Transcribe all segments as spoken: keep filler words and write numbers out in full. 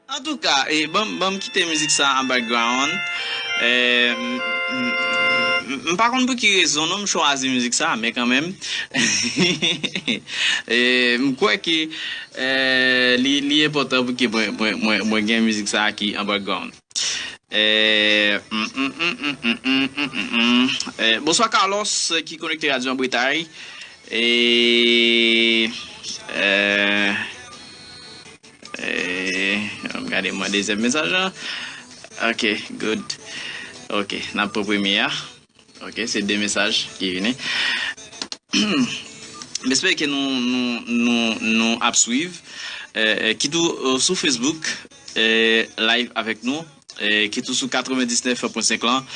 Antouka, e, ban m, ban m kite mizik sa an background. E, m, m, m, m pa konn pou ki rezon non m chwazi mizik sa, men kanmenm. E, m kwè ke, e, li, li enpòtan pou ke mwen, mwen, mwen, mwen gen mizik sa ki an background. E, mm, mm, mm, mm, mm, mm, mm, mm, mm. E, bonswa Carlos, ki konekte Radyo An Bretay. E, e, E, ann gade mwen dezyèm mesaj la. Ok, good. Ok, n ap pran premye a. Ok, se de mesaj ki vini. M espere ke nou, nou, nou, nou ap swiv. E, e, kit ou, e, sou Facebook, e, live avèk nou. E, kit ou sou katrevendiznèf pwen senk lan.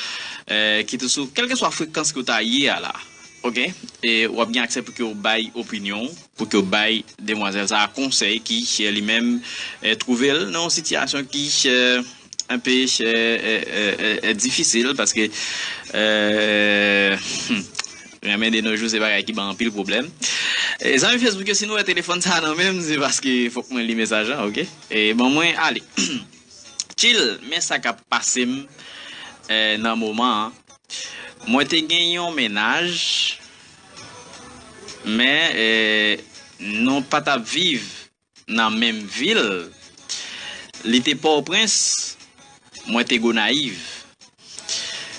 E, kit ou sou kèlkeswa frekans ke w ta ye a la. Ok? E w ap gen aksè pou ke w bay opinyon w, pou ke w bay demwazèl sa a konsèy ki, e, li menm, e, twouve l nan yon sitiyasyon ki, e, enpe, e, e, e, e, e, difisil, paske, e, hmm, renmen de nos jours se bagay ki ban anpil pwoblèm. E, zanmi Facebook yo, si nou wè telefòn sa a nan men m, se paske fòk mwen li mesaj lan, ok? E, ban mwen ale. Chill, men sa k ap pase m, e, nan moman an. Mwen te gen yon mennaj, men, e, nou pa t ap viv nan menm vil. Li te Pòtoprens, mwen te Gonayiv.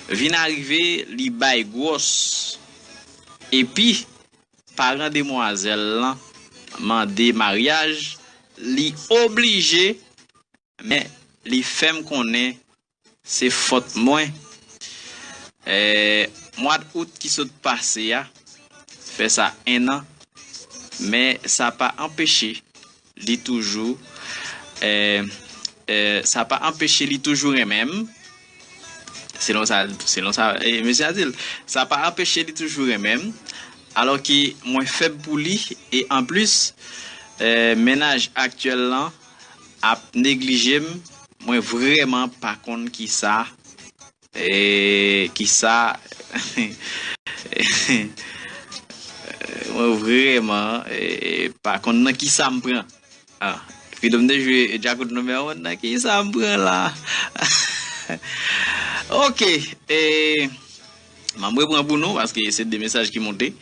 Vin arive, li bay gwòs. Epi, paran demwazèl lan mande maryaj, li oblije, men li fè m konnen se fòt mwen. E, mwa d out ki sot pase a, fè sa en an, men sa pa anpeche li toujou, e, e, sa pa anpeche li toujou renmen m. Selon sa, selon sa, e, mesye a di l, sa pa anpeche li toujou renmen m, alò ke mwen fèb pou li, e anplis, e, mennaj aktyèl lan ap neglije m, mwen vrèman pa konn kisa, e, kisa, mwen vrèman, e, pa konn nan kisa m pran. Ah, Freedom te jwe Djakout number one nan kisa m pran la. Ok, e, m ap repran pou nou, paske se de mesaj ki monte.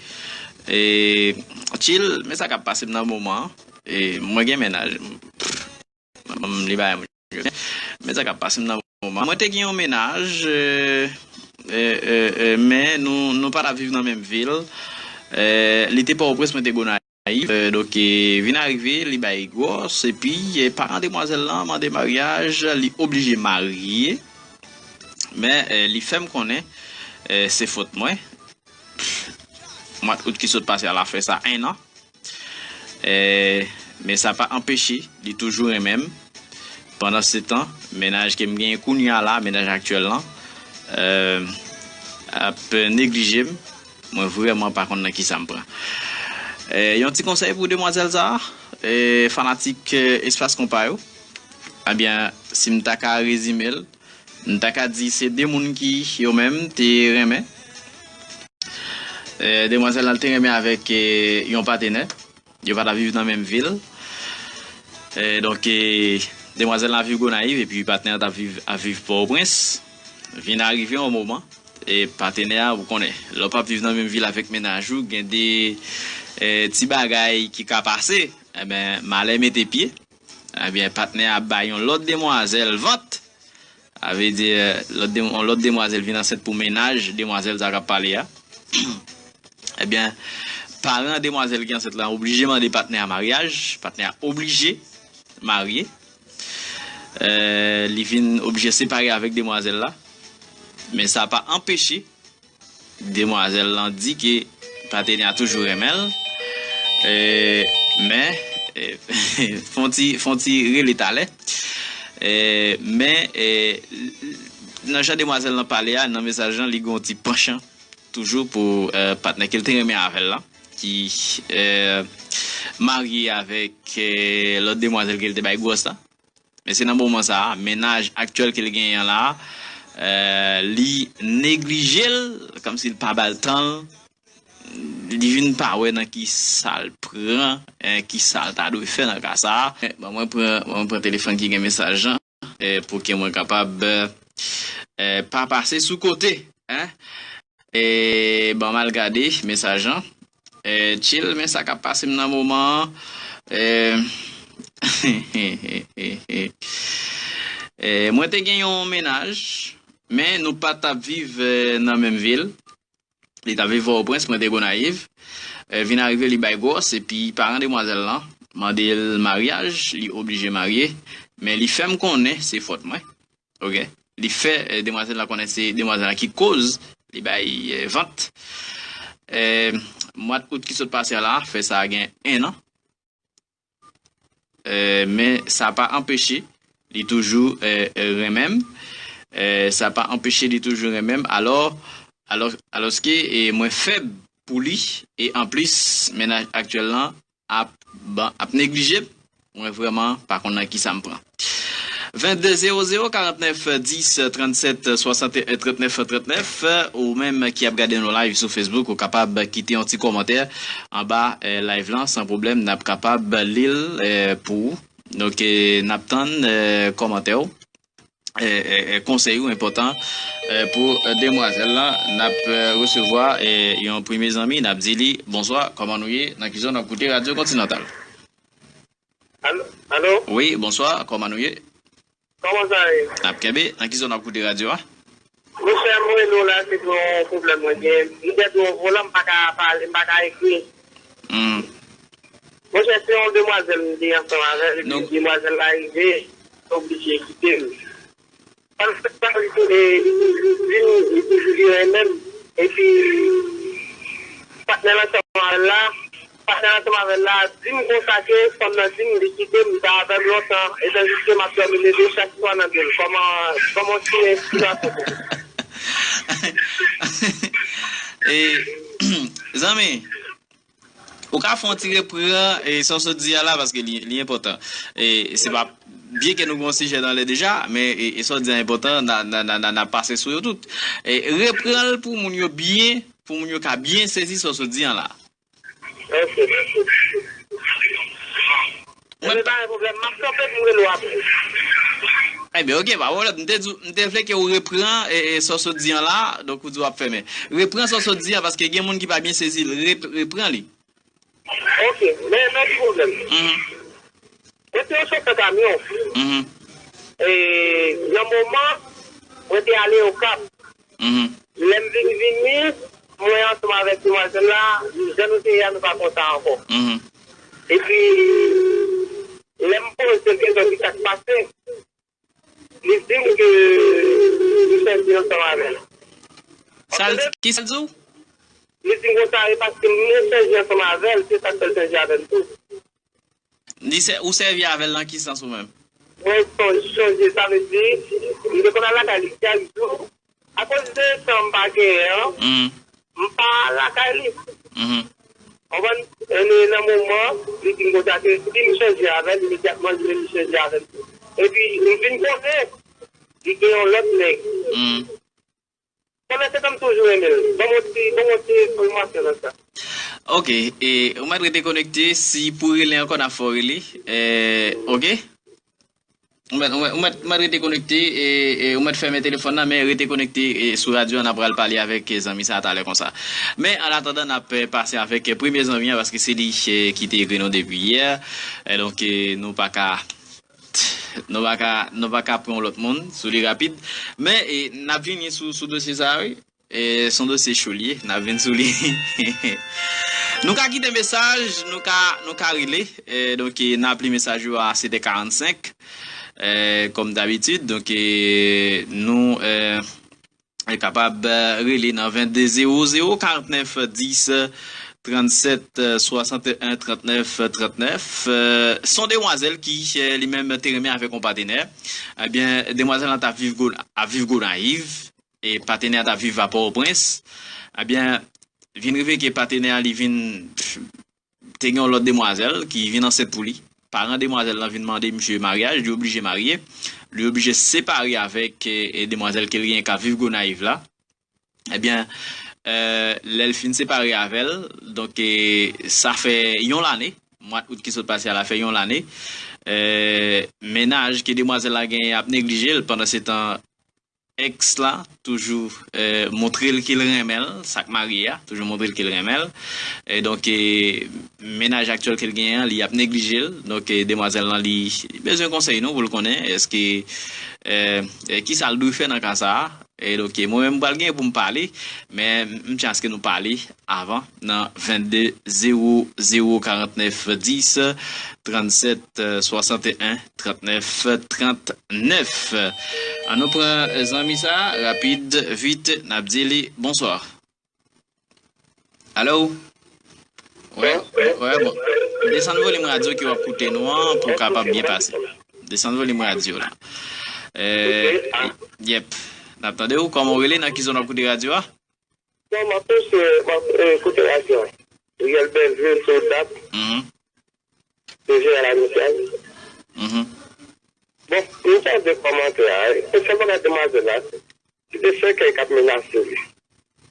E, chill, men sa k ap pase m nan moman an. E, mwen gen mennaj. M li bay mwen. Men sa k ap pase m nan moman. Mwen te gen yon mennaj, e, e, e, e, men nou, nou pa t ap viv nan menm vil. E, li te Pòtoprens, mwen te Gonayiv. E, donk, e, vin arive, li bay gwòs, epi, e, paran demwazèl lan mande maryaj, li oblije marye. Men, e, li fè m konnen, e, se fòt mwen. Mwa out ki sot pase a, l ap fè sa en an. E, men sa pa anpeche li toujou renmen m. Pandansetan, mennaj ke m genyen kounye a la, mennaj aktyèl lan, e, ap neglije m. Mwen vrèman pa konn nan kisa m pran. E, yon ti konsèy pou demwazèl sa a, e, fanatik, e, Espas Konpa yo. Ebyen, si m ta ka rezime l, m ta ka di se de moun ki yo menm te renmen. E, demwazèl lan te renmen avèk, e, yon patenè. Yo pa t ap viv nan menm vil. E, donk, e, demwazèl lan ap viv Gonayiv, epi patnè an t ap viv, ap viv Pòtoprens. Vin arive yon moman, e, patenè a, ou konnen, lè w p ap viv nan menm vil avèk mennaj ou, gen de, e, ti bagay ki ka pase. Ebyen, malè mete pye. Ebyen, patnè a bay yon lòt demwazèl vant. Sa vle di, lòt dem-, yon lòt demwazèl vin ansent pou mennaj demwazèl sa k ap pale a. Ebyen, paran demwazèl ki ansent lan oblije mande patnè a maryaj. Patnè a oblije marye. E, li vin oblije separe avèk demwazèl la. Men sa pa anpeche demwazèl lan di ke patenè a toujou renmen l. E, men, e, fè yon ti, fè yon ti rele talè. E, men, e, nan jan demwazèl lan pale a, nan mesaj lan, li gen yon ti panchan toujou pou, e, patnè ke l te renmen avè l lan, ki, e, marye avèk, e, lòt demwazèl ke l te bay gwòs la. Men se nan moman sa a, mennaj aktyèl ke l genyen an la, e, li neglije l, kòmsi l pa ba l tan l. li vin pa wè nan ki sa l pran, eh, ki sa l ta dwe fè nan ka sa a. Eh, ban mwen pran, ban mwen pran telefòn ki gen mesaj lan, eh, pou ke mwen kapab, eh, pa pase sou kote, en. Eh, ban m al gade mesaj lan. Eh, chill, men sa k ap pase m nan moman an. Eh, eh, mwen te gen yon mennaj, men nou pa t ap viv, eh, nan menm vil. Li t ap viv Pòtoprens, mwen te Gonayiv. Eh, vin arive, li bay gwòs, epi paran demwazèl lan mande l maryaj, li oblije marye, men li fè m konnen se fòt mwen. Oke? Li fè, eh, demwazèl lan konnen se demwazèl lan ki koz li bay, eh, vant. Eh, mwa out ki sot pase a la, fè sa gen en an. Eh, men sa pa anpeche li toujou, eh, eh, renmen m. Eh, sa pa anpeche li toujou renmen m. Alò, alò, alòske, eh, mwen fèb pou li, e anplis, mennaj aktyèl lan ap, ban, ap neglije m. Mwen vrèman pa konn nan ki sa m pran. Vennde zewo zewo karantnèf dis trannsèt swasanteyen trannèf trannèf, ou menm ki ap gade nou live sou Facebook, ou kapab kite yon ti kòmantè anba, eh, live lan, san pwoblèm, n ap kapab li l, eh, pou ou. Donk, eh, n ap tann, eh, kòmantè w, eh, eh, eh, konsèy ou enpòtan, eh, pou, eh, demwazèl lan. N ap, eh, resevwa, eh, yon premye zanmi, n ap di li, "Bonswa, kòman nou ye? Nan ki zòn w ap koute Radyo Kontinantal?" Alo? Alo? Wi, bonswa, kòman nou ye? Kòman sa ye? N ap kenbe. Nan ki zòn w ap koute radyo a? Monchè, mwen rele w la, se pou yon pwoblèm mwen gen. M gen yon volan, m pa ka pale, m pa ka ekri. Hmm. Monchè, se yon demwazèl m te ansanm avè l, epi demwazèl la rive, oblije kite m. Paske sa, li te, li te di m, li te di li renmen m. Epi, patnè l ansanm avè l la, patnè l ansanm avè l la, di m konsa ke fanm nan di m li kite m, li pa avè m lontan, etan jiske m ap dòmi lede chak swa nan dwe l. Kòman, kòman w esplike sitiyasyon pou mwen? E, zanmi, ou ka fè yon ti repran, e, sa w sot di a la, paske li, li enpòtan. E, se pa, byen ke nou gen yon sijè nan lè deja, men, e, e sa w di a enpòtan, n a, n a, n a, n a, n a pase sou yo tout. E, repran l pou moun yo byen, pou moun yo ka byen sezi sa w sot di a la. Ok. Mwen pa gen pwoblèm, m ap kanpe pou m rele w apre. Ebyen, ok, pa pwoblèm. M te di, m te vle ke w repran, e, e, sa w sot di an la, donk ou di w ap fèmen. Repran sa w sot di an, paske gen moun ki pa byen sezi l. Rep-, repran li. Ok, men, men ki pwoblèm. Mhm. Mwen se yon chofè kamyon. Mhm. E, nan moman, mwen te ale Okap. Mhm. Lè m vin vini, mwen ansanm avèk demwazèl la, jan nou te ye a, nou pa konsa ankò. Mhm. Epi, lè m poze l kesyon ki sa k pase, li di m ke li chanje ansanm avè l. Sa l, ki sa l di w? Li di m konsa, e paske m chanje ansanm avè l, se sa k fè l chanje avè m tou. Li sè-, ou sèvi avè l nan ki sans ou menm? Mwen sonje, sonje, sa vle di, m te konn al lakay li chak jou. Akoz de tan m pa genyen an, hmm, m pa lakay li. Mhm. Konprann? E nan moman, li di m konsa ke si m chanje avè l, imedyatman, li menm li chanje avè m tou. Epi, m vin konnen, li gen yon lòt nèg. Hmm. Konnen se tanm toujou renmen l. Ban m yon ti, ban m yon ti enfòmasyon nan sa. Ok, e, ou mèt rete konekte, si pou rele ankò, n a fè w rele. E, ok? Ou mèt, ou mèt, ou mèt, ou mèt rete konekte, e, e, ou mèt fèmen telefòn nan, men rete konekte, e, sou radyo a, n a pral pale avèk, e, zanmi sa a talè konsa. Men, an atandan, n ap, e, pase avèk, e, premye zanmi an, paske se li, e, ki te ekri nou depi yè. E, donk, e, nou pa ka, nou pa ka, nou pa ka pran yon lòt moun sou li rapid. Men, e, n ap vini sou, sou dosye sa a, wi. E, se yon dosye cho li ye, n ap vin sou li. Nou ka kite mesaj, nou ka, nou ka rele. E, donk, e, n ap li mesaj yo a sèt è karannsenk, e, kòm dabitid. Donk, e, nou, e, e kapab, e, rele nan vennde zewo zewo karantnèf dis trannsèt swasanteyen trannèf trannèf. E, se yon demwazèl ki, e, li menm te renmen avèk yon patenè. Ebyen, demwazèl lan t ap viv Go-, ap viv Gonayiv. E patenè a t ap viv a Pòtoprens. Ebyen, vin rive ke patenè a li vin, te gen yon lòt demwazèl ki vin ansent pou li. Paran demwazèl lan vin mande misye maryaj, li oblije marye. Li oblije separe avèk, e, e demwazèl ke l genyen k ap viv Gonayiv la. Ebyen, eh, lè l fin separe avè l, donk, eh, sa fè yon lane, mwa out ki sot pase a la fè yon lane, eh, mennaj ke demwazèl la genyen ap neglije l, pandan se tan, eks la toujou, eh, montre l ke l renmen l, sa k marye a, toujou montre l ke l renmen l. E donk, eh, mennaj aktyèl ke l genyen an, li ap neglije l. Donk, eh, demwazèl lan, li, li bezwen konsèy nou pou l konnen èske, eh, eh, ki sa l dwe fè nan ka sa a. E donk, eh, mwen menm, m pral gen pou m pale, men m chans ke nou pale avan nan vennde zewo zewo karantnèf dis trannsèt swasanteyen trantnèf trantnèf. Ann nou pran zanmi sa a, rapid, vit, n ap di li bonswa. Alo? Wè, wè, bon. Desann volim radyo ke w ap koute nou an pou w kapab byen pase. Desann volim radyo la. Eh, yep. N ap tande w. Kòman w rele? Nan ki zòn w ap koute radyo a? Non, m ap pase, m ap, eh, koute radyo a. Riyèl Bèlvil, Soldad, Mhm. Deje a la Misyèl. Mhm. Bon, m tande kòmantè a, eh, se sèlman nan demwazèl la, se de sèkèy k ap menase li.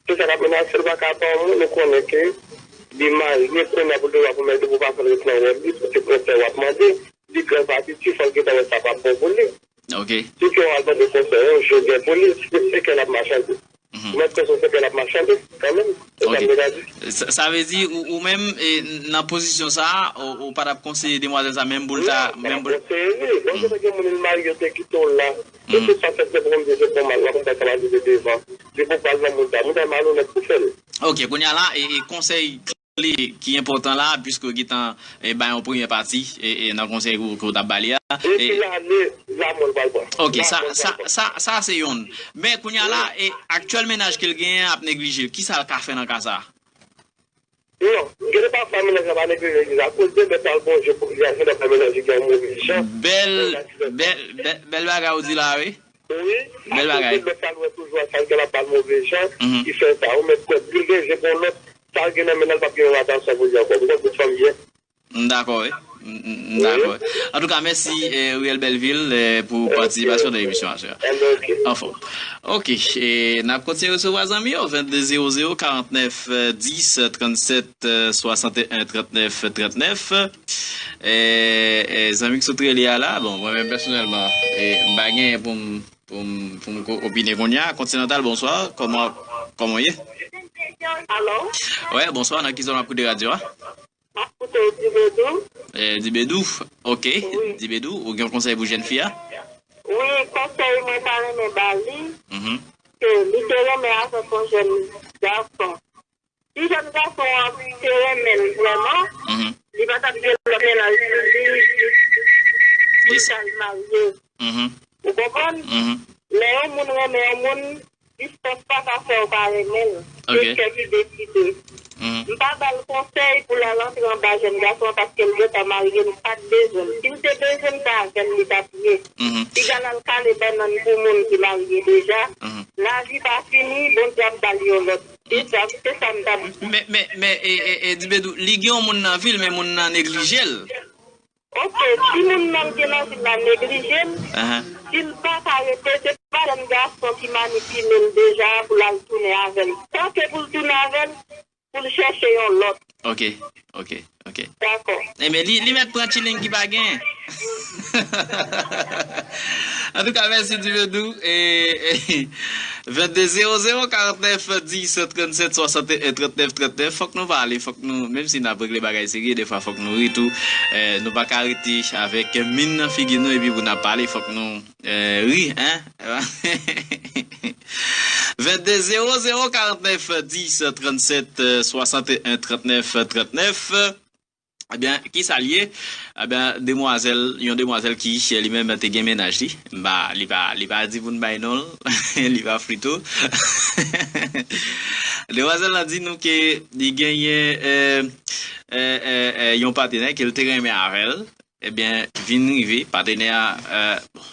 Se sa k ap menase l, pa ka pa yon moun, ou konnen ke li marye, kounye a pou l te wè pou mèt pou pa fè l ret nan wòl li, se konsèy w ap mande, li gran pati, ti fò l gentan wè sa p ap bon pou li. Ok. Si ke w al mande konsèy, yon jogè pou li, se sèkèy l ap machande. Mhm. Ou mèt kwè se yon sèkèy l ap machande, kanmenm. Se sa Ok. m te ka di. Sa, sa vle di, ou, ou menm, e, nan pozisyon sa a, ou, ou pa t ap konseye demwazèl sa menm pou l ta, Non, m pa menm pou l konseye li. Bon, Mhm. kote gen moun li marye, yo te kite w la. E Mhm. se sa fèt, se pou m di, se pou mal, w ap fè sa mal de devan. Li pou pral nan moun sa. Moun sa malonèt pou fè l. Ok, kounye a la, e, e konsèy kle ki enpòtan la, piske w gentan, e, bay yon premye pati, e, e, nan konsèy ke w, ke w t ap ba li a. E E, si l ale, lanmò l pral pran. Ok, sa, Lanmò l sa, pral pran. sa, sa se youn. Men kounye a la, Wi. e, aktyèl mennaj ke l genyen ap neglije l, kisa l ka fè nan ka sa a? Non, gen de pafwa mennaj la pa neglije l, akoz de lè pral bon je pou li a, gen de pafwa mennaj li gen yon move jan. Bèl, Mennaj li bèl, bèl, bèl bagay ou di la, wi. Wi, Bèl akoz bagay. de lè pral wè toujou a, sa l gen la pral move jan, Mhm. ki fè sa. Ou mèt kwè, pil de je pou lòt, sa l gen nan men l, l p ap gen yon atansyon pou li ankò. Ou konn tout fanm ye. M dakò, wi. M, m, m Wi. dakò. Antouka, mèsi, eh, Uriel Belleville, eh, pou Mèsi. patisipasyon nan emisyon a, sè. Anben, ok. Anfòm. Ok, e n ap kontinye resevwa zanmi yo, vennde zewo zewo karantnèf dis trannsèt swasanteyen trantnèf trantnèf. E, e, zanmi ki sot rele a la, bon, mwen menm pèsonèlman, e, m pa genyen pou m, pou m, pou m ko-, opine kounye a. Continental, bonswa, kòman, kòman w ye? Alo? Wè, bonswa, nan ki zòn w ap koute radyo a? M ap koute w Dibedou. Eh, Dibedou, ok. Wi. Dibedou, ou gen yon konsèy pou jèn fi a? Wi, konsèy mwen ta renmen ba li, Mhm. ke li te renmen avèk yon jèn gason. Si jèn gason an te renmen l vrèman, Mhm. li pa t ap gen lòt mennaj sou li pou l t al marye. Mhm. Ou konprann? Mhm. Lè yon moun renmen yon moun, distans pa ka fè w pa renmen l. Ok. Se kè ki deside. Mhm. M pa ba l konsèy pou l al antre anba jèn gason an paske l gentan marye, m pa t bezwen l. Si l te bezwen m, se avè l li t ap ye. Mhm. Piga l al kale bannann pou moun ki marye deja. Mhm. Lavi pa fini, Bondye ap ba l yon lòt. Se Mhm. sa, se sa m t ap di. Men, men, men, e, e, e, Dibedou, li gen yon moun nan vi l, men moun nan neglije l. Ok, si moun nan gen nan vi l la neglije l, Ahan. si l pa ka rete, se pa jèn gason ki manipile l deja pou l al tounen avè l. Tanke pou l tounen avè l, pou l chèche yon lòt. Ok, ok, ok. Dakò. Enben, li, li mèt pran chilling ki pa gen. Antouka, mèsi Dibedou. E, e, vennde zewo zewo karantnèf dis trannsèt swasanteyen trantnèf trantnèf. Fòk nou pale, fòk nou, menm si n ap regle bagay serye, defwa fòk nou ri tou. Eh, nou pa ka rete avèk min nan figi nou epi pou n ap pale, fòk nou, eh, ri, en? Vennde zewo zewo karantnèf dis trannsèt swasanteyen trantnèf trantnèf. Ebyen, kisa l ye? Ebyen, demwazèl, yon demwazèl ki, li menm, te gen mennaj li. M pa, li pa, li pa di pou n bay non l. Li pa frito. Demwazèl la di nou ke li genyen, eh, eh, eh, eh, yon patenè ke l te renmen avè l. Ebyen, vin rive, patenè a, eh, bon,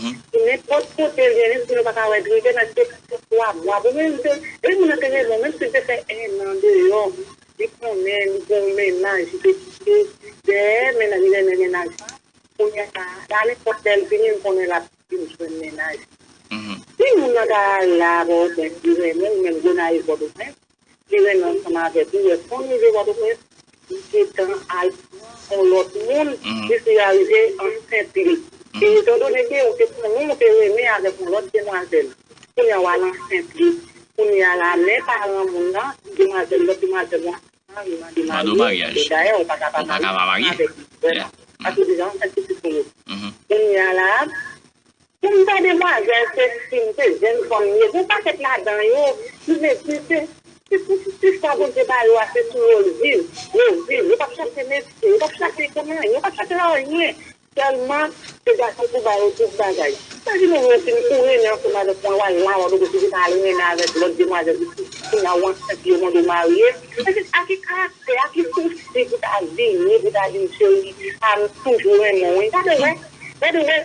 Nenpòt kote l ye, menm si nou pa ka wè l, rive nan de twa mwa. Bon, menm si, e moun nan te renmen w, menm si l te fè en an deyò, li konnen li gen yon mennaj, li te kite dèyè mennaj, li renmen mennaj la. Kounye a, la nenpòt lè l vini, m konnen l ap vin jwenn mennaj. Si moun nan ta la, bon, li renmen w, menm Gonayiv, Pòtoprens, li renmen ansanm avèk ou, lè fon rive Pòtoprens, li gentan al pran yon lòt moun, li si arive ansent li. E etandone ke ou te konnen ou te renmen avèk yon lòt demwazèl, kounye a w al ansent li, kounye a la, men paran moun nan, demwazèl, lòt demwazèl la, mande w maryaj. E dayè, ou pa ka pa marye avèk li, vrèman. Paske deja, ansent pitit pou yo. Kounye a la, pou m ta demwazèl, se fi m, se jèn fanm m ye. Gen pakèt ladan yo, ki vle di se, se pwosesis sa Bondye ba yo a, se sou yo l viv. Yo viv, yo p ap chache mesye, yo p ap chache konnen, yo p ap chache anyen. Sèlman, se gason pou ba yo tout bagay. Sa di nou, ou fin, ou renmen ansanm avèk mwen, w al la, w ap gwo, ou ta al renmen avèk lòt demwazèl, kounye a w ansent, yo mande w marye. Se a ki karaktè, a ki sousi pou ta vini, pou ta di m, cheri, a m toujou renmen w wi. Gade wè, gade wè,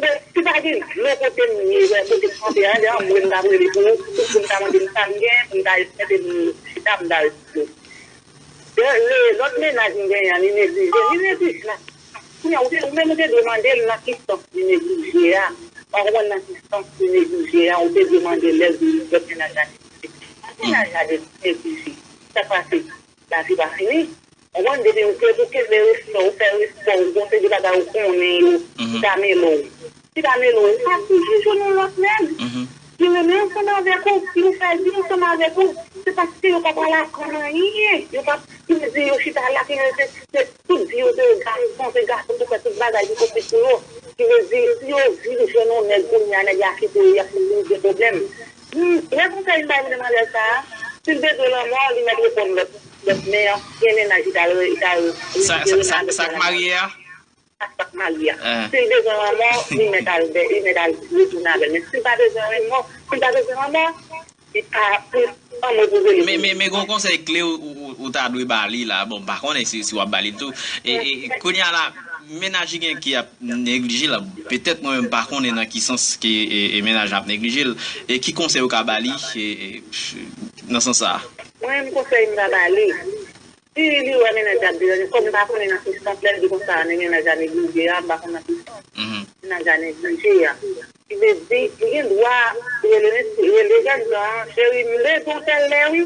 wè, si pa gen dlo kote m ye, wè, kote m kanpe a, lè anmwe m t ap rele pou ou, pou m ta mande m sa m gen, pou m ta mete m chita, m ta rete. Lè, lè lòt mennaj m genyen an, li neglije, li neglije la. Kounye a, ou te, ou menm ou te dwe mande l nan ki sans li neglije a. Ou konprann nan ki sans li neglije a, ou te dwe mande l lè l vin lòt mennaj la neglije. Lòt mennaj la neglije. Sa k pase? Lavi pa fini. Ou konprann, depi ou te pou kenbe respè, ou fè respè, ou gon seri de bagay ou konnen yo, ki ta mele w. Ki ta mele w, li pa toujou jwenn yon lòt nèg ki renmen ansanm avèk ou, ki pou fè vi ansanm avèk ou. Se paske yo pa pral aprann anyen. Yo pa, ki vle di yo chita la, ki rete, se tout vi yo se gason, se gason pou fè tout bagay ki posib pou yo. Ki vle di, si yo vin jwenn yon nèg kounye a, nèg la kite yo, y ap vin gen pwoblèm. Hmm, lè konsèy m bay pou demwazèl sa a, si l bezwen lanmò, li mèt reponn lòt, lòt men an, gen mennaj li t al, li t al, li Sa, te sa, sa, renmen sa k avèk marye a? Ak sa k marye a. Si l bezwen lanmò, li mèt al vè, li mèt al retounen avè l. Men si l pa bezwen lanmò, si l pa bezwen lanmò, li pa, pou anmwe pou vele. Men, men, men gen yon konsèy kle ou, ou, ou ta dwe ba li la. Bon, m pa konnen si, si w ap ba li l tou. E, e, kounye a la, mennaj li gen ki ap neglije l la. Petèt mwen menm m pa konnen nan ki sans ke, e, e, mennaj la ap neglije l. E ki konsèy ou ka ba li, e, e, nan sans sa a? Mwen menm konsèy m ka ba li. Si li wè mennaj la ap deranje, kòm m pa konnen nan ki sans lè l di konsa, men mennaj la neglije a, m pa konn nan ki sans mennaj la neglije a. Ki vle di, li gen dwa rele mesye, rele jènjan an, cheri, m bezwen w tèl lè, wi.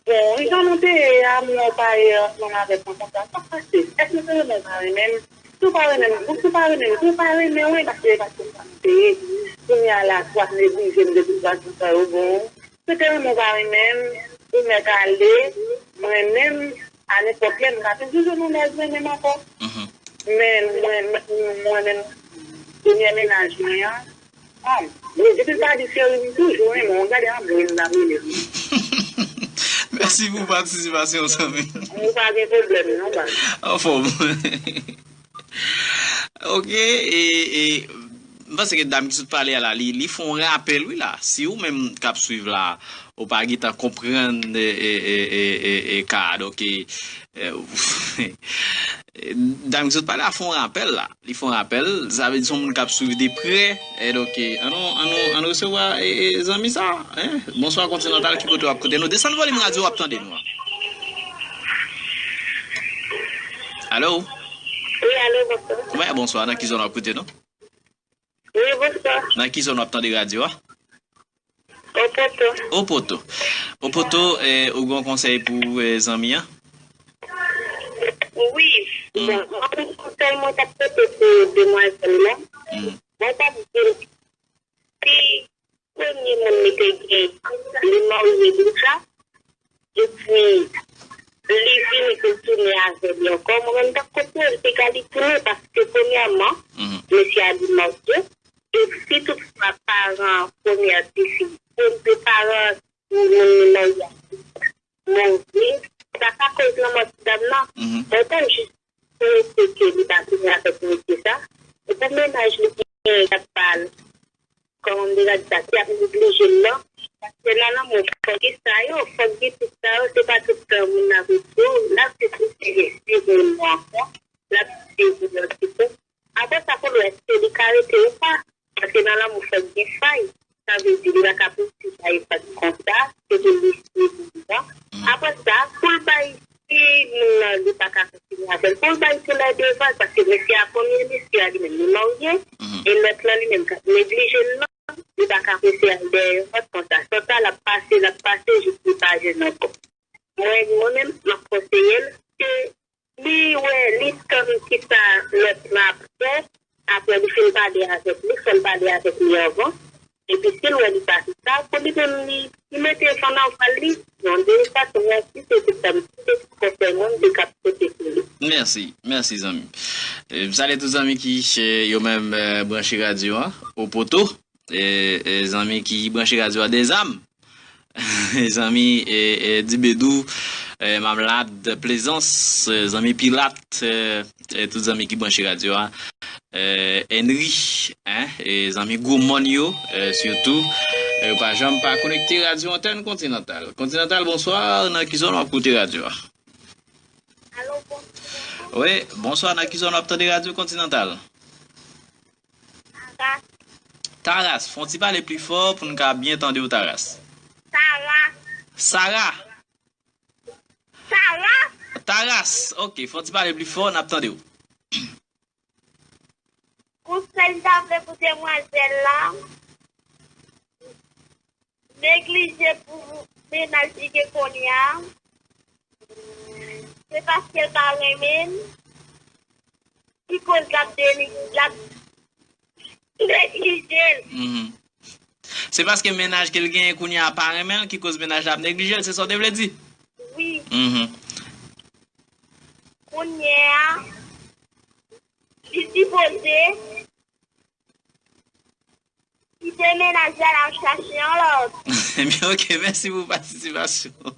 Bon, jan nou te ye a, m wè w pa ye ansanm avèk mwen konsa, sa k pase? Èske se renmen w pa renmen m? Si w pa renmen m, si w pa renmen m, si w pa renmen w, wi, paske e pa konsa nou te ye. Kounye a la, si w ap neglije m de tout fason, sa yo bon. Si w te renmen w pa renmen m, ou mèt ale, mwen menm, a nenpòt lè, m ka toujou jwenn yon nèg renmen m ankò. Men mwen, mwen menm, premye mennaj mwen an, ah, men depi l pa di cheri, m toujou renmen w, gade anmwe m nan mele. Mèsi pou patisipasyon w, zanmi. Ou pa gen pwoblèm, non, baz. Anfòm. Ok, e, e, m panse ke dam ki sot pale a la, li, li fè yon rapèl, wi, la. Si ou menm k ap swiv la, ou pa gentan konprann, e, e, e, e, e, e ka a, donk, e, e, dam ki sot pale a fè yon rapèl, la. Li fè yon rapèl, sa vle di se yon moun k ap swiv de prè, e, donk, e, ann nou, ann nou, ann nou resevwa, e, e, zanmi sa, en? Bonswa, Kontinantal, ki kote w ap koute nou? Desann volim radyo w ap tande nou an. Alo? Wi, alo, bonswa. Wi, bonswa. Nan ki zòn w ap koute nou? Wi, bonswa. Nan ki zòn w ap tande radyo a? Opoto. Opoto. Opoto, eh, ou gen yon konsèy pou, eh, zanmi an? Wi. Bon, mwen, konsèy mwen t ap pote pou demwazèl la. Mwen t ap di l, si premye moun li te gen, li marye deja, epi li vini pou l tounen avè li ankò, mwen menm, m t ap konseye l piga li tounen, paske premyèman, mesye a li marye, e si toutfwa paran premyè tifi, premye paran moun li marye a, move, sa ka koz lanmò ti dam nan. Mwen t ap jis swete ke li pa tounen avèk mesye sa. E pou mennaj li ki genyen k ap ba l, kòman m te ka di sa, ki ap neglije l lan, paske nan lanmou, fòk gen sa yo, fòk gen tout sa yo, se pa tout tan moun nan ap ret yo, l ap ret tou, se moun nan ankò, l ap viv yon ti kou. Apre sa, pou l wè èske li ka rete ou pa. moun nan li pa ka kontinye avè l. Pou l bay ti lè devan l, paske mesye a, premye mesye a li menm li marye, e lòt lan li menm k ap neglije l lan, li pa ka prese al dèyè lòt konsa. Tan sa l ap pase, l ap pase jis li pa jwenn ankò. Mwen, mwen menm, m ap konseye l, se li wè, li tann kisa lòt lan ap fè, apre li fin pale avèk li, fò l pale avèk li anvan. Epi si l wè li pa fè sa, pou li menm li, li mete van nan vwal li. Yon de sa, se mwen ki se tout sa, m kite tout konsèy mwen, m te kap pote pou li. Mèsi, mèsi zanmi. E, m salye tout zanmi ki, e, yo menm, e, branche radyo an, Opoto. E, e, zanmi ki branche radyo a, Dezam. Zanmi, e, e, Dibedou, e, Mamlad, Plezans, e, zanmi Pilat, e, e, tout zanmi ki branche radyo a, e, Henry, en, e, zanmi Gwo Mòn yo, e, sitou, e, yo pa janm pa konekte radyo antèn Kontinantal. Kontinantal, bonswa, nan ki zòn w ap koute radyo a? Alo, bonswa. Wi, bonswa, nan ki zòn w ap tande radyo Kontinantal? Taras. Taras, fè yon ti pale pli fò pou n ka byen tande w, Taras. Sara. Sara? Sara? Taras, ok, fè yon ti pale pli fò, n ap tande w. Konsèy m ta vle pou demwazèl la, neglije pou mennaj li gen kounye a, se paske l pa renmen l, ki koz l ap deni-, l ap neglije l. Mhm. Se paske mennaj ke l genyen kounye a pa renmen l, ki koz mennaj la ap neglije l, se sa w te vle di? Wi. Mhm. Kounye a, li sipoze kite mennaj la, l al chache yon lòt. Ebyen, ok, mèsi pou patisipasyon w.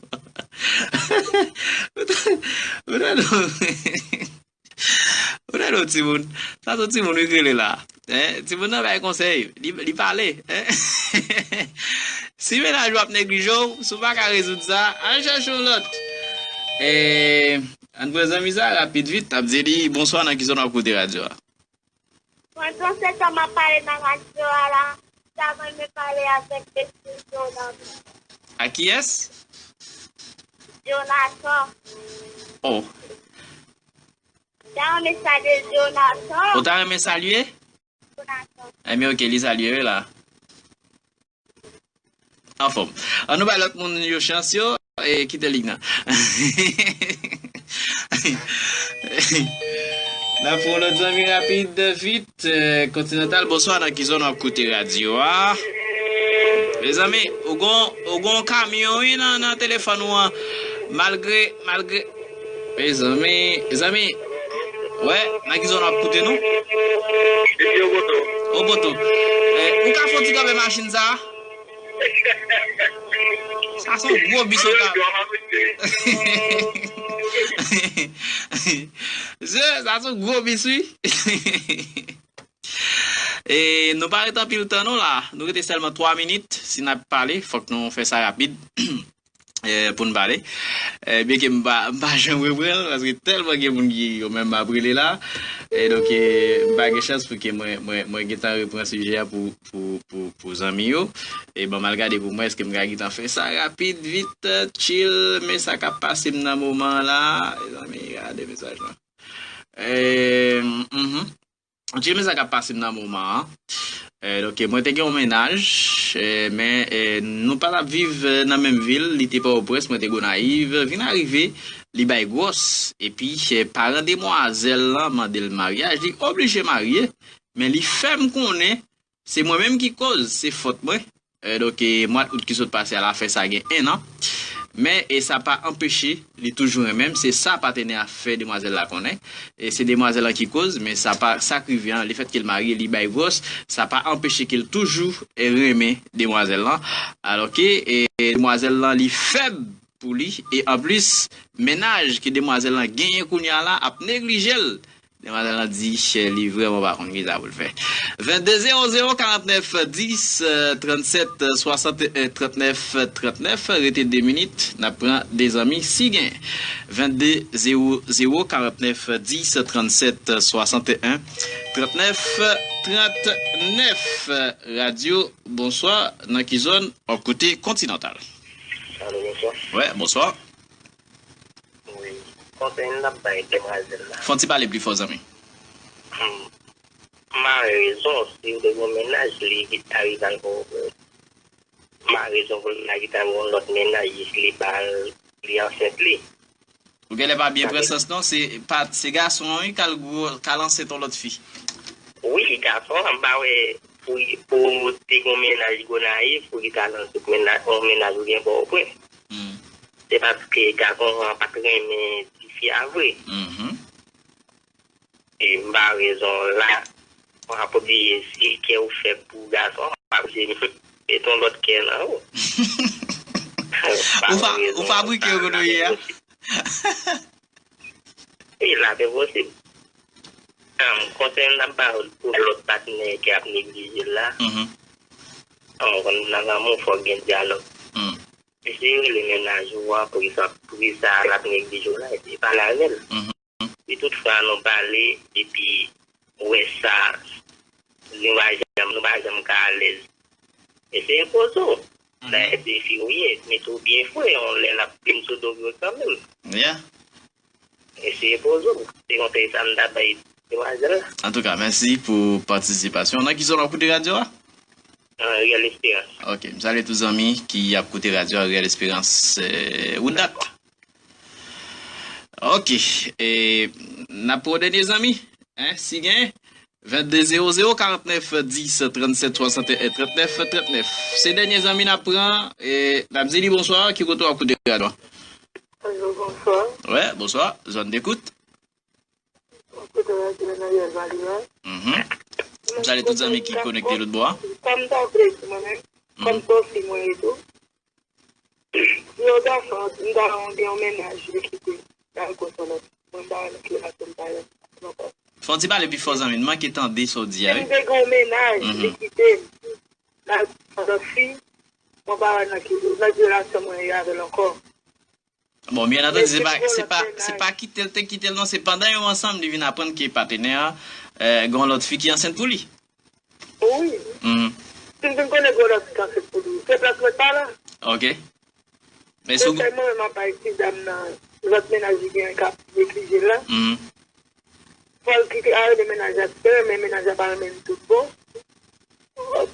Ou tande, ou tande, ou tande yon timoun. Sa se yon timoun wi k rele la. En, timoun nan bay konsèy. Li, li pale. En? Si mennaj w ap neglije w, si w pa ka rezoud sa, al chache yon lòt. E, ann pran zanmi sa rapid vit, n ap di li, bonswa, nan ki zòn w ap koute radyo a? Pandan se tan m ap pale nan radyo a la, m ta renmen pale avèk mesye Jonathan. A kiyès? Jonathan. Oh. M ta renmen salye Jonathan. Ou ta renmen salye? Jonathan. Ebyen, ok, li salye wi la. Anfòm. An nou bay lòt moun yo chans yo, e kite lig nan. N ap pran lòt zanmi rapid, vit. E, Kontinantal, bonswa, nan ki zòn w ap koute radyo a? Mezanmi, ou gon, ou gon kamyon, wi, nan, nan telefòn ou an. Malgre, malgre, Mezanmi, mezanmi. Wè, nan ki zòn w ap koute nou? Ici Oboto. Oboto. E, ou ka fè yon ti kanpe machin sa a? Sa se yon gwo bis ou ka. Se, sa se yon gwo bis, wi. E, nou pa ret anpil tan non la. Nou rete sèlman twa minit. Si n ap pale, fòk nou fè sa rapid. E, pou n pale. E, byenke m pa, m pa janm reprann l, paske tèlman gen moun ki yo menm m ap rele la. E donk, e, m pa gen chans pou ke mwen, mwen, mwen gentan reprann sijè a pou, pou, pou, pou zanmi yo. E bon, m al gade pou mwen, èske m ka gentan fè sa rapid, vit, chill, men sa k ap pase m nan moman an la. Mezanmi, gade mesaj lan. E, mhm. Ann tcheke mesaj k ap pase m nan moman an. E, donk, mwen te gen yon mennaj, e, men, e, nou pa t ap viv, e, nan menm vil, li te Pòtoprens, mwen te Gonayiv. Vin arive, li bay gwòs, epi, e, paran demwazèl lan mande l maryaj, li oblije marye, men li fè m konnen se mwen menm ki koz, se fòt mwen. E, donk, e, mwa d out ki sot pase a, l ap fè sa gen en an. Men, e, sa pa anpeche li toujou renmen m. Se sa patenè a fè demwazèl la konnen. E se demwazèl lan ki koz, men sa pa sa k rive an. Lefètke l marye, li bay gwòs, sa pa anpeche ke l toujou, e, renmen demwazèl lan. Alòke, e, demwazèl lan, li fèb pou li. E anplis, mennaj ke demwazèl lan genyen kounye a la ap neglije l. Demwazèl lan di li vrèman pa konn kisa pou l fè. Vennde zewo zewo karantnèf dis, e, trannsèt swasanteyen trannèf trannèf, rete de minit, n ap pran de zanmi si gen. Vennde zewo zewo karantnèf dis trannsèt swasanteyen trannèf trannèf. Radyo, bonswa, nan ki zòn w ap koute Kontinantal? Alo, bonswa. Wè, bonswa. Wi. konsèy m t ap bay demwazèl la. Fè yon ti pale pli fò, zanmi. Hmm. Mare rezon, si w te gen yon mennaj, li vin arive al fè yon mare rezon pou l lage ta yon lòt mennaj, jis li ba l, li ansent li. Ou genlè pa byen pran sans non, se pa, se gason an wi k al gwo, k al ansent yon lòt fi. Wi, gason an, m pa wè pou, pou te gen yon mennaj Gonayiv, pou li t al ansent mennaj, yon mennaj oubyen Pòtoprens. Hmm. Se paske gason an pa t renmen tifi a vre. Mhm. E m pa rezon la, w ap oblije, si kè w fèb pou gason, w ap oblije mete yon lòt kè nan ou. Ou fa-, ou fabrike yo kote w ye a? E la, se posib. Konsèy m t ap ba w pou lòt patnè ki ap neglije l la. Mhm. An, nan lanmou, fòk gen dyalòg. Hmm. Eseye rele mennaj ou an, poukisa, poukisa l ap neglije w la, eseye pale avè l. Mhm. Si toutfwa nou pale, epi ou wè sa, nou pa janm, nou pa janm ka alèz, eseye poze w. Mhm. Dayè, se fi w ye, mete w byen fre, yon lè l ap plim sou do w yo kanmenm. Yeah. Eseye poze w. Se konsèy sa m ta bay demwazèl la. Antouka, mèsi pou patisipasyon. Nan ki zòn w ap koute radyo a? Nan Riyèl Esperans. Ok, m salye tout zanmi ki ap koute radyo a, Riyèl Esperans, eh, Woodlock. Ok, e n ap pran yon dènye zanmi, en, si gen, vennde zewo zewo, karantnèf dis, trannsèt swasanteyen, trannnèf trannèf. Se dènye zanmi n ap pran, e n ap di li bonswa, ki kote w ap koute radyo a? Alo, bonswa. Wè, bonswa, zòn dekout. Mwen koute radyo nan Riyèl Valiwa. Mhm. M salye tout zanmi ki konekte lòt bò a. Sa m ta vle di mwen menm, kòm sòsi mwen ye tou. Si yon gason, m ta gen yon mennaj, li kite, l al gwo sou lòt. Mwen m pa wè nan ki relasyon m ta ye ankò. Fò w ti pale pi fò, zanmi, m manke tande sa w di a, wi. Si m te gen yon mennaj, li kite m, l al gwo sou lòt fi, mwen pa wè nan ki, nan ki relasyon mwen ye avè l ankò. Bon, byen antandi, se pa, se pa, se pa kite l te kite l, non, se pandan yo ansanm, li vin aprann ke patenè a, eh, gen yon lòt fi ki ansent pou li. Wi. Mhm. Si m vin konnen gen yon lòt fi ki ansent pou li, se plas mwen pa la. Ok. Men si w... Konsèy mwen menm m ap bay ti dam nan, lòt mennaj li gen k ap neglije l la. Mhm. Fò l kite, arete mennaj la, si te renmen mennaj la pa renmen l tout bon,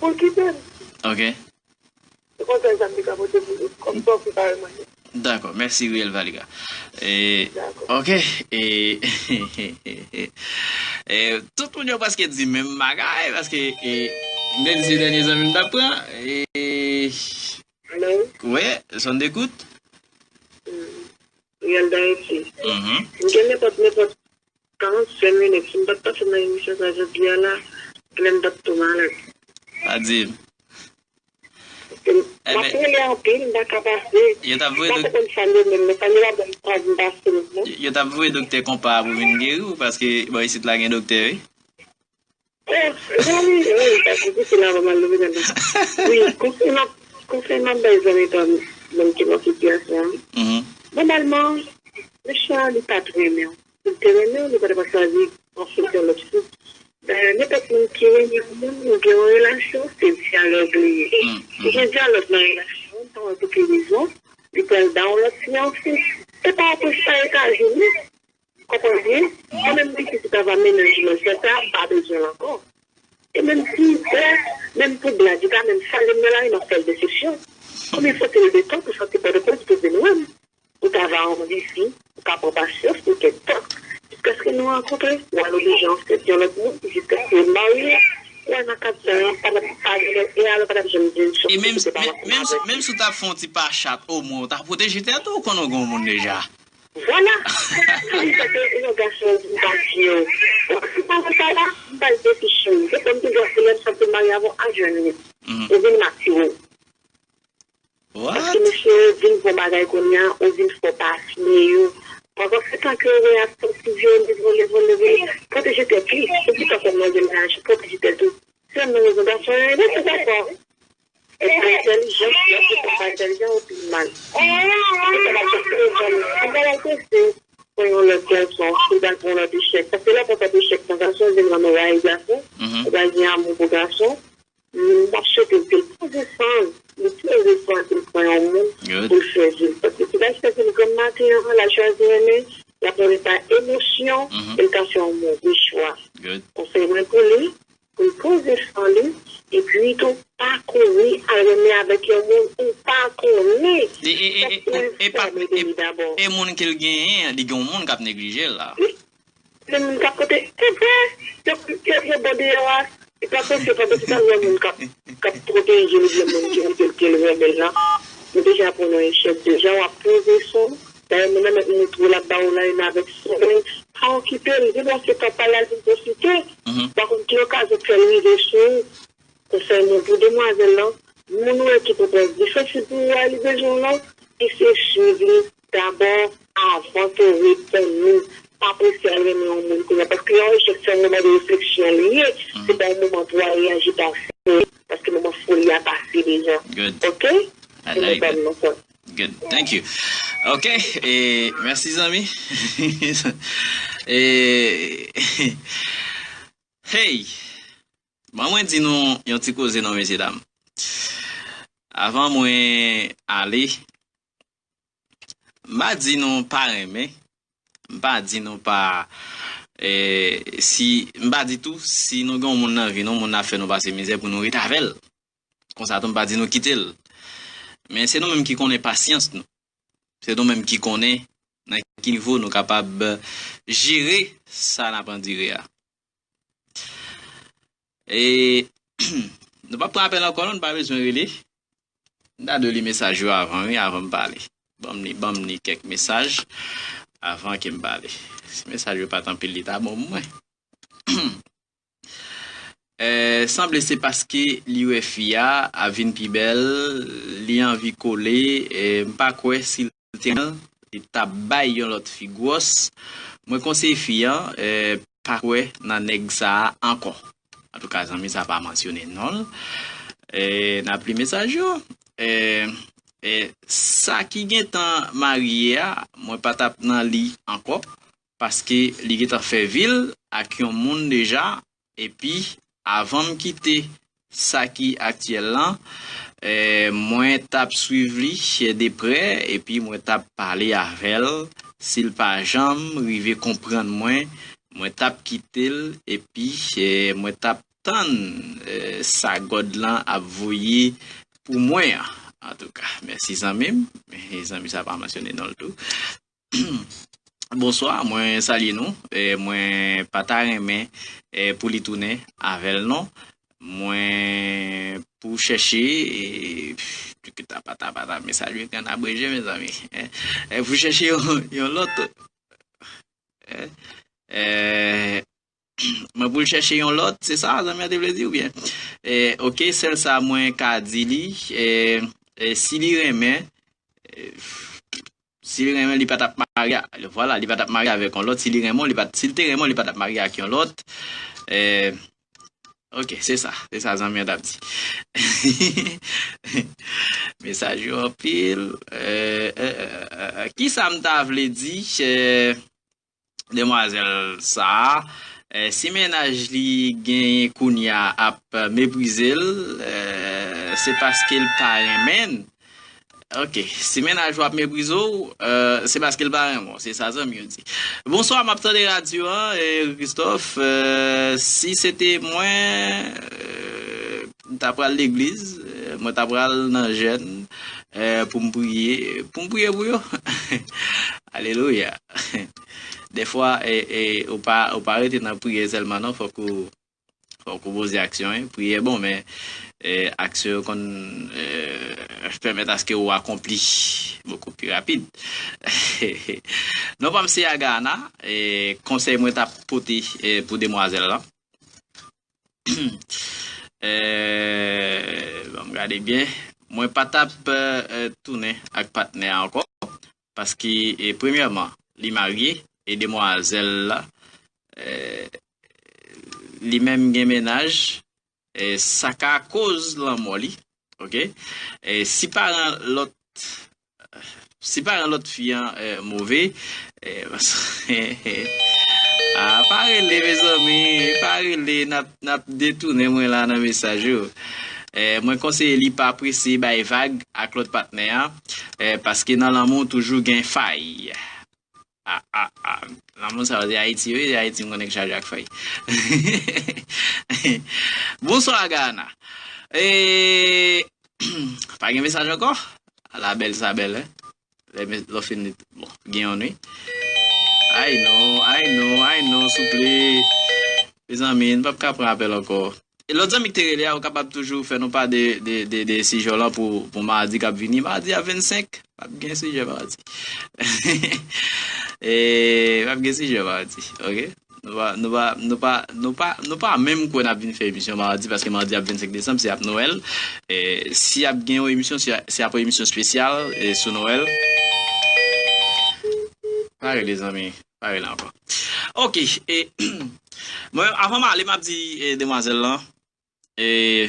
pou l kite l. Ok. Se konsèy sa m te ka pote pou li, kòm sòsi parèy mwen ye. Dakò, mèsi Riyèl Valiwa. E, ok, e, e, tout moun yo prèske di menm bagay, paske, e, m te di se dènye zanmi m t ap pran, e, alo? Wi, zòn dekout. Riyèl Dayiti. Mhm. M gen nenpòt, nenpòt karannsenk minit, si m pa t pase nan emisyon sa jodi a la, genlè m t ap tou malad. Pa di m. Paske m, m ap rele anpil, m pa ka pase. Yo t ap voye... M pa konn sa m ye menm, men sa m ye la, bon, m pa vin pase menm, non. Yo, yo t ap voye doktè konpa pou vin geri w, paske bò isit la gen doktè, wi. Oh, wi, wi, paske se la m al lopital la. Wi, konsèy m ap, konsèy m ap bay zanmi pa m, menm ki nan sitiyasyon an. Mhm. Nòmalman, mesye a, li pa t renmen w. Si l te renmen w, li pa t ap chwazi ansent yon lòt fi. Dayè, nenpòt moun ki renmen yon moun, ou gen yon relasyon, se dyalòg li ye. Mm, mm. Si gen dyalòg nan relasyon, m pa wè pou ki rezon li pral ba yon lòt fi ansent. Se pa apre sa yo ka jwenn li. Konprann byen? Mwen menm, pitit, si ta va mennaj mwen fè sa, m pa bezwen l ankò. E menm si, menm pou blag, li pa menm salye m nan lari, m ap fè l desepsyon. Konbyen fwa te rive tan pou sòti Pòtoprens pou vin wè m? Ou ta va anvi fi, ou ka pran pasyans, ou gen tan. Jiskaske nou rankontre, ou al oblije ansent yon lòt moun, jiskaske w marye, ou al nan kat sa, pa t ap, pa gen, e alò pa t ap janm di m sòsi, se pa... E menm, menm, menm si w ta fè yon ti pa chat, omwen, ou ta pwoteje tèt ou, ou konnen w gen yon moun deja. Vwala. Sa vle di ke yon gason di m pa di yo. Bon, si pa wè sa la, m pa l depi chou. Se kòm toujou ap di lè m santi m marye avè w, al jwenn li. Mhm. Ou vin m atire w. What? Paske mesye yo vin fè bagay kounye a, ou vin fè w pa asime yo. Pandan se tan ke yo wè ap santi vyole, vyole, vyole, vyole, pwoteje tèt li. Se pou sa fè mwen gen mennaj, pwoteje tèt ou. Se yon rezon gason yo, se dakò. E pa entèlijan, lòt yo pa entèlijan, yo pi mal. Se sa m ap di, se yon, se yon bagay ke se pran yon lòt gason, si w pral pran yon lòt echèk. Paske lè w pran yon lòt echèk nan gason, ou vin nan meway gason, ou pral gen amou pou gason. M ap swete l ke l poze san l, li poze san l, ke l pran yon moun pou l chwazi l. Paske si l al chwazi l granm maten an, l al chwazi renmen, L ap mouri pa emosyon, e l ka fè yon move chwa. Konsèy mwen pou li, pou l poze san li, epi tou pa kouri al renmen avèk yon moun ou pa konnen. Fòk ou fèmen de li dabò. E moun ke l genyen an, li gen yon moun k ap neglije l la. Wi. Gen moun k ap pote, se vre, yo, yo, yo bò deyò a, e pa posib, pa posib, sa gen moun k ap, k ap pwoteje l, oubyen moun ki, ki, ki l renmen l lan. Ou deja pran yon echèk deja, w ap poze san w. Dayè, moun nan mèt moutre w l ap ba w la, e avèk souri, pa okipe l. Gen dwa se papa l al vin pwofite. Pa konn ki okazyon k fè l rive sou ou. Konsèy mwen pou demwazèl lan, moun ou wè ki pran pòz difisil pou ou a, li bezwen w lan, eseye swiv li dabò avan ke w reponn li. Pa prese al renmen yon moun kounye a, paske yon echèk se yon moman de refleksyon li ye. Se pa yon moman pou w al reyaji pa foli, paske moman foli a pase deja. Oke? Se mwen ban nou sa. Good. Thank you. Ok. E, mèsi, zanmi. E, hey! Ban mwen di nou yon ti koze non, mesye dam. Avan mwen ale, m pa di nou pa renmen, m pa di nou pa, e, si, m pa di tou, si nou gen yon moun nan vi nou, moun nan ap fè nou pase mizè pou nou ret avè l. Konsa tou, m pa di nou kite l. Men se nou menm ki konnen pasyans nou. Se nou menm ki konnen nan ki nivo nou kapab jere sa n ap andire a. E, nou p ap pran apèl ankò non, nou pa bezwen rele. M ta dwe li mesaj yo avan, wi, avan m pale. Ban m li, ban m li kèk mesaj avan ke m pale. Si mesaj yo pa t anpil, li ta bon pou mwen. Eh, sanble se paske li wè fi a ap vin pi bèl, li anvi kole, eh, m pa kwè si l te renmen l, li t ap bay yon lòt fi gwòs. Mwen konseye fi an, eh, pa kwè nan nèg sa a ankò. Antouka, zanmi sa pa mansyone non l. Eh, n ap li mesaj yo. Eh, eh, sa ki gentan marye a, mwen pa t ap nan li ankò, paske li gentan fè vi l ak yon moun deja, epi avan m kite sa ki aktyèl lan, eh, mwen t ap swiv li de prè, epi mwen t ap pale avè l. Si l pa janm rive konprann mwen, mwen t ap kite l, epi, eh, mwen t ap tann, eh, sa God lan ap voye pou mwen an. Antouka, mèsi zanmi m. Zanmi sa pa mansyone non l tou. Bonswa, mwen salye nou. Eh, mwen pa ta renmen, eh, pou li tounen avè l non. Mwen pou chèche, eh, pff, tiki tapatapata, mesaj yo gen abreje, mezanmi. Eh, eh, pou chèche yon, yon lòt. Eh, eh, mwen pou l chèche yon lòt, se sa zanmi an te vle di oubyen? Eh, ok, sèl sa mwen ka di li, eh, eh, si li renmen, eh, si li renmen, li pa t ap marye, vwala, li pa t ap marye avèk yon lòt. Si li renmen w, li pa t, si l te renmen w, li pa t ap marye ak yon lòt. Eh, ok, se sa, se sa zanmi an t ap di. Mesaj yo anpil. Eh, eh, eh, eh, eh, kisa m ta vle di? Eh, demwazèl sa a, eh, si mennaj li genyen kounye a ap meprize l, eh, se paske l pa renmen l. Ok, si mennaj ou ap meprize w, eh, se paske l pa renmen w. Se sa zanmi yo di. Bonswa, m ap tande radyo an, eh, Christophe. Eh, si se te mwen, eh, m ta pral legliz, eh, mwen ta pral nan jèn, eh, pou m priye, pou m priye pou yo. Alelouya. Dèfwa, eh, eh, ou pa, ou pa rete nan priyè sèlman non, fòk ou, fòk ou poze aksyon, wi. Priyè bon, men, eh, aksyon yo konn, eh, pèmèt aske ou akonpli bokou pi rapid. Non pa m se Agana, eh, konsèy mwen t ap pote, eh, pou demwazèl lan. Eh, ban m gade byen. Mwen pa t ap, eh, tounen ak patnè a ankò. Paske, eh, premyèman, li marye, e demwazèl la, eh, li menm gen mennaj, eh, sa ka koz lanmò li, ok? Eh, si paran lòt, si paran lòt fi an, eh, move, eh, ah, pa rele, mezanmi, pa rele, n ap, n ap detounen mwen la nan mesaj yo. Eh, mwen konseye li pa prese bay vag ak lòt patnè an, eh, paske nan lanmou toujou gen fay. Ah, ah, ah, Moun sa yo se Ayiti, wi, se Ayiti m konnen k chaje ak fèy. Bonswa, Guyana. E, pa gen mesaj ankò? Ala bèl sa bèl, hein? Lè, lè w fin li, bon, gen yon, wi. Ay non, ay non, ay non, souple. Mezanmi, n p ap ka pran apèl ankò. E lòt zanmi ki te rele a, ou kapab toujou fè nou pa de, de, de, de sijè w lan pou, pou madi k ap vini. Madi a vennsenk, p ap gen sijè madi. E, p ap gen sijè madi, oke? Nou pa, nou pa, nou pa, nou pa, nou pa menm kwè n ap vin fè emisyon madi, paske madi ap vennsenk desanm, se ap Nwèl. E, si ap gen yon emisyon, se, se ap yon emisyon espesyal, e, sou Nwèl. Pa rele, zanmi. Pa rele ankò. Oke, e, mwen, avan m ale, m ap di, e, demwazèl lan, e,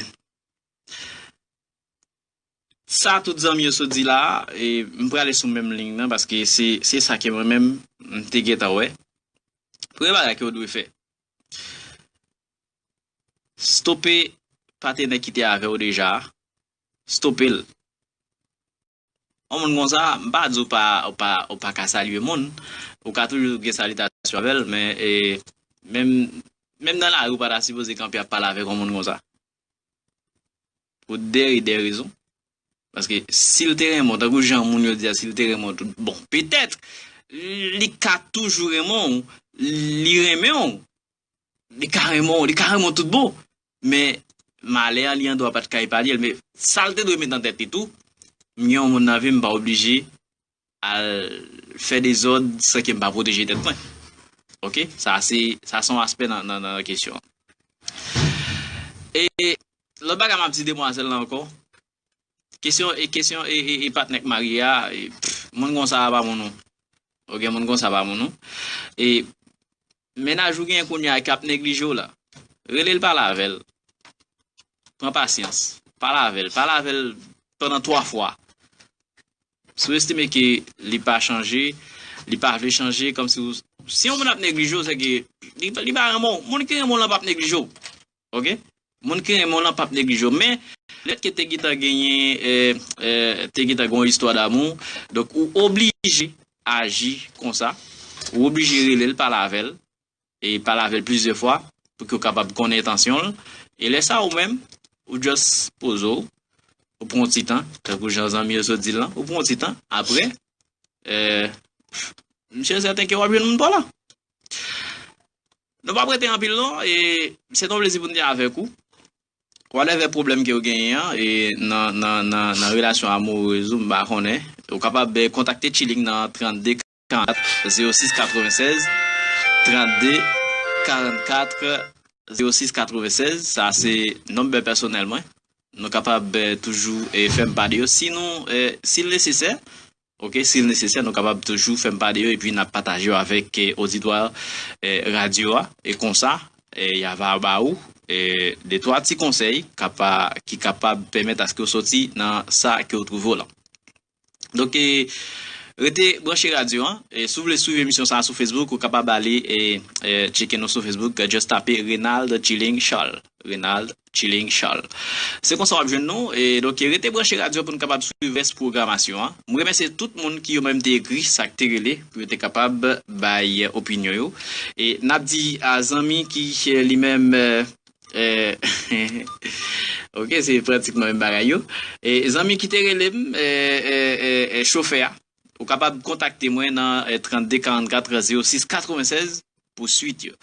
sa tout zanmi yo sot di la, e, m prale sou menm liy nan, paske se, se sa ke mwen menm, m te gentan wè. Premye bagay ke w dwe fè, stope patenè ki te avè w deja a, stope l. Yon moun konsa, m pa di w pa, ou pa, ou pa ka salye moun. Ou ka toujou gen salitasyon avè l, men, e, menm, menm nan lari, ou pa ta sipoze kanpe ap pale avèk yon moun konsa. Pou de e de rezon. Paske si l te renmen w, tankou jan moun yo di a, si l te renmen w tout, bon, petèt, li ka toujou renmen w, li renmen w, li ka renmen w, li ka renmen w tout bon. Men malè a, li andwa pa t ka epanye l. Men sa l te dwe met nan tèt li tou, m gen yon moun nan vi m, m pa oblije al fè dezòd san ke m pa pwoteje tèt mwen. Oke? Sa se, sa se yon aspè nan, nan, nan kesyon an. E lòt bagay m ap di demwazèl la ankò, kesyon, e kesyon, e, e, e patnè k marye a, e, pff, moun konsa a pa moun ou. Oke, moun konsa pa moun ou. E mennaj ou gen kounye a k ap neglije w la, rele l, pale avè l. Pran pasyans. Pale avè l. Pale avè l pandan twa fwa. Si w estime ke li pa chanje, li pa vle chanje, kòmsi w, si yon moun ap neglije w, se ke li, li pa renmen w. Moun ki renmen w lan p ap neglije w. Oke? Moun ki renmen w lan p ap neglije w. Men, lètke te gentan genyen, e, e, te gentan gen yon istwa damou, donk ou oblije aji konsa. Ou oblije rele l, pale avè l, e pale avè l plizyè fwa pou ke w kapab konnen entansyon l. E lè sa a, ou menm, ou just poze w, ou pran yon ti tan, tankou jan zanmi yo sot di l lan, ou pran yon ti tan, apre, e, m si e sèten ke w ap jwenn moun pa w la. Nou p ap rete anpil non, e se t yon plezi pou n te avèk ou. Whatever pwoblèm ke w genyen an, e nan, nan, nan, nan relasyon amourez ou, m pa konnen, ou kapab, e, kontakte Chilling nan trannde karannkat zewo sis katrevennsèz, trannde karannkat zewo sis katrevennsèz, sa se nonbè pèsonèl mwen. Nou kapab, e, toujou, e, fè m pa de yo. Si nou, e, si l nesesè, oke, si l nesesè, nou kapab toujou fè m pa de yo, epi n ap pataje yo avèk, e, oditwa, e, radyo a, e konsa, e, y a va ba ou, e, de twa ti konsèy kapa-, ki kapab pèmèt aske w soti nan sa ke w twouve w lan. Donk, e, rete branche radyo an. E si w vle swiv emisyon sa a sou Facebook, ou kapab ale, e, e, tcheke nou sou Facebook. Just tape Renald Chilling Charles. Renald Chilling Charles. Se konsa w ap jwenn nou. E donk, rete branche radyo pou n kapab swiv rès pwogramasyon an. M remèsye tout moun ki yo menm te ekri, sa k te rele, pou yo te kapab bay opinyon yo. E n ap di a zanmi ki, e, li menm, e, e, oke, se pratikman menm bagay yo. E zanmi ki te rele m, e, e, e, e, chofè a, ou kapab kontakte mwen nan, e, trannde karannkat zewo sis katrevennsèz pou swit yo.